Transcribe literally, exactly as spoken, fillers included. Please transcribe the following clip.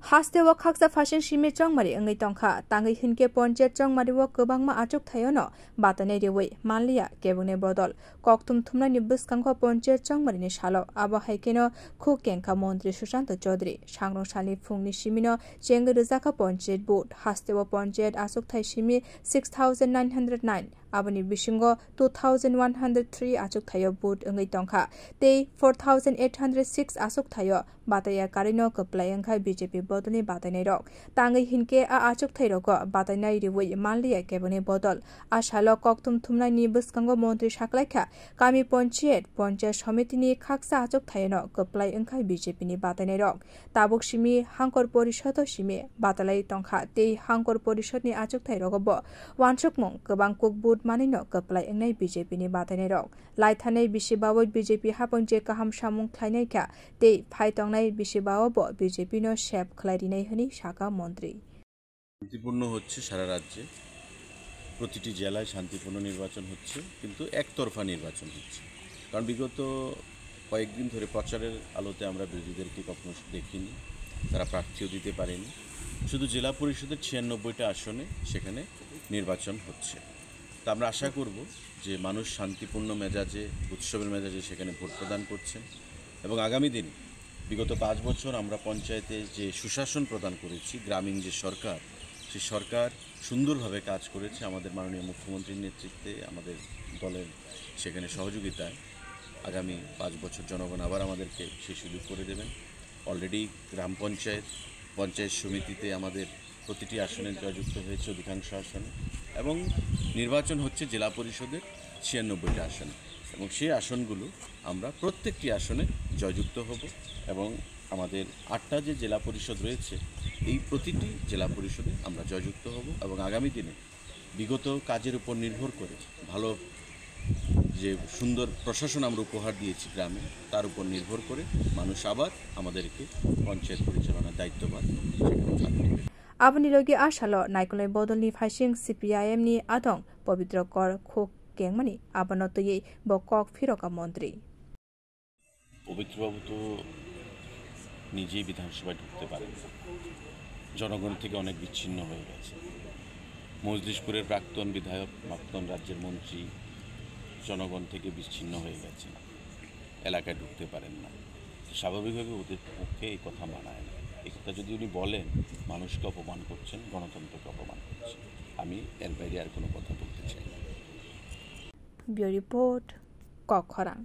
Hasteo khaksa phaising simi chongmari wngwi tongkha, tangwi hinkhe ponchayat chongmario kwbangma achukthaiono batainai riwi manliya kebengni bodol. Kokthum thumnaini bwskango ponchayat chongmarini salo, abo hai kheno khuk kengkha montri Sushanta Chaudhary. Sangrong salni phungni simino chengwi rwjakha ponchayat vote. Hasteo ponchayat achukthai simi six thousand nine hundred nine, aboni bisingo two thousand one hundred three achukthaio vote wngwi tongkha, tei four thousand eight hundred six achukthaio bataiya karino kwplai wngkha B J P bodolni batainairok. Tangwi hinkhe a achukthairokgo batainai riwi manliya kebengni bodol. A salo kokthum thumnaini bwskango montri saklaikha, kami ponchayat, ponchayat somitini khaksa achukthaino kwplai wngkha B J P ni batainairok. Tabuk simi Hangkor Porisodo simi batalai tongkha tei Hangkor Porisodni achukthairokbo wansukmung kwbang kuk vote manwino kwplai wngnai B J P ni batainairok. Laithanai bisi bawi B J P hapang je kaham samung khlainaikha tei phai tongnai bisi baobo B J P no sep khlai rinai hwnwi sakha montri. শান্তিপূর্ণ হচ্ছে সারা রাজ্যে, প্রতিটি জেলায় শান্তিপূর্ণ নির্বাচন হচ্ছে, কিন্তু একতরফা নির্বাচন হচ্ছে। কারণ বিগত কয়েকদিন ধরে প্রচারের আলোতে আমরা বিরোধীদেরকে কখনো দেখিনি, তারা প্রার্থীও দিতে পারেনি। শুধু জেলা পরিষদের ছিয়ানব্বইটা আসনে সেখানে নির্বাচন হচ্ছে। তা আমরা আশা করব যে মানুষ শান্তিপূর্ণ মেজাজে, উৎসবের মেজাজে সেখানে ভোট প্রদান করছেন এবং আগামী দিনে বিগত পাঁচ বছর আমরা পঞ্চায়েতে যে সুশাসন প্রদান করেছি, গ্রামীণ যে সরকার, সেই সরকার সুন্দরভাবে কাজ করেছে আমাদের মাননীয় মুখ্যমন্ত্রীর নেতৃত্বে, আমাদের দলের সেখানে সহযোগিতায়। আগামী পাঁচ বছর জনগণ আবার আমাদেরকে সেই সুযোগ করে দেবেন। Already গ্রাম পঞ্চায়েত, পঞ্চায়েত সমিতিতে আমাদের প্রতিটি আসনে জয়যুক্ত হয়েছে অধিকাংশ আসনে এবং নির্বাচন হচ্ছে জেলা পরিষদের ছিয়ানব্বইটা আসনে এবং সেই আসনগুলো আমরা প্রত্যেকটি আসনে জয়যুক্ত হব এবং আমাদের আটটা যে জেলা পরিষদ রয়েছে, এই প্রতিটি জেলা পরিষদে আমরা জয়যুক্ত হব এবং আগামী দিনে বিগত কাজের উপর নির্ভর করে, ভালো যে সুন্দর প্রশাসন আমরা উপহার দিয়েছি গ্রামে, তার উপর নির্ভর করে মানুষ আবার আমাদেরকে পঞ্চায়েত পরিচালনার দায়িত্বভার সেখানে থাকবে। Aboni logi a salo naikolnai bodolni phaising C P I M ni adong Pobitro Kor khuk kengmani, abono twiwi bo kok phirokha montri. পবিত্রবাবু তো নিজেই বিধানসভায় ঢুকতে পারেন না, জনগণ থেকে অনেক বিচ্ছিন্ন হয়ে গেছে। মজলিশপুরের প্রাক্তন বিধায়ক, প্রাক্তন রাজ্যের মন্ত্রী জনগণ থেকে বিচ্ছিন্ন হয়ে গেছেন, এলাকায় ঢুকতে পারেন না। তো স্বাভাবিকভাবে ওদের পক্ষে এই কথা মানায় না। এই কথা যদি উনি বলেন, মানুষকে অপমান করছেন, গণতন্ত্রকে অপমান করছেন। আমি এর বাইরে আর কোনো কথা বলতে চাই না। Bureau Report, Kokkhorang.